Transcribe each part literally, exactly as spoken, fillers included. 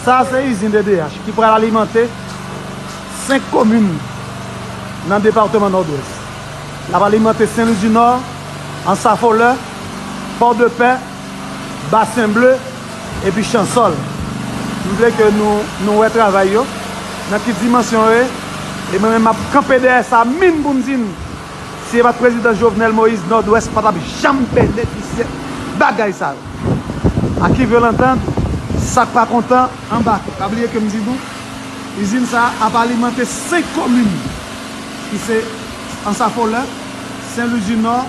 Sa a se izin D D H ki pral alimante senk komin nan depatman Nòdwès. L ap alimante Sen Lwi di Nò, Anse à Folleur, Pòdepè, Basen Ble, epi Chansòl. M vle ke nou, nou wè travay yo, nan ki dimansyon yo ye, e mwen menm m ap kanpe dèyè sa minm pou m di n, si se pa t prezidan Jovenel Moïse, Nòdwès pa t ap janm benefisye bagay sa yo. À qui veut l'entendre, sa k pa kontan, anbake. Pa bliye ke m di nou, izin sa a ap alimante senk komin, ki se Anse à Folleur, Sen Lwi di Nò,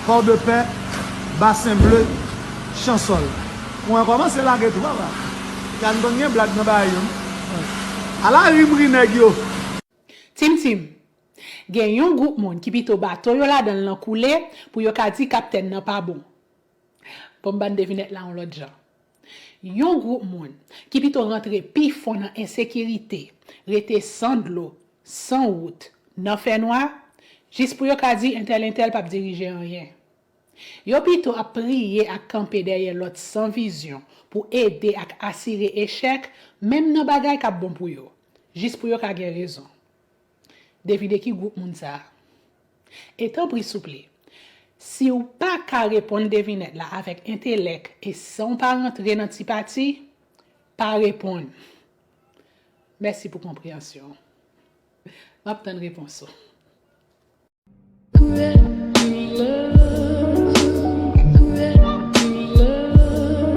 Pòdepè, Basen Ble, Chansòl. Kouran kòmanse lage tou, papa. Kan konn gen blag nan bagay yo. Ala ri m ri nèg yo. Tim Tim, gen yon gwoup moun ki pito bato yo ladan l lan koule pou yo ka di kaptèn nan pa bon. Bon, m ban n devinèt la yon lòt jan. Yon gwoup moun ki pito rantre pi fon nan ensekirite, rete san dlo, san wout, nan fènwa, jis pou yo ka di entèl entèl p ap dirije anyen. Yo pito ap priye ak kanpe dèyè lòt san vizyon pou ede ak asire echèk, menm nan bagay k ap bon pou yo, jis pou yo ka gen rezon. Devine ki gwoup moun sa a. E tanpri souple, si w pa ka reponn devinèt la avèk entelèk e san w pa rantre nan ti pati, pa reponn. Mèsi pou konpreyansyon w. M ap tann repons ou.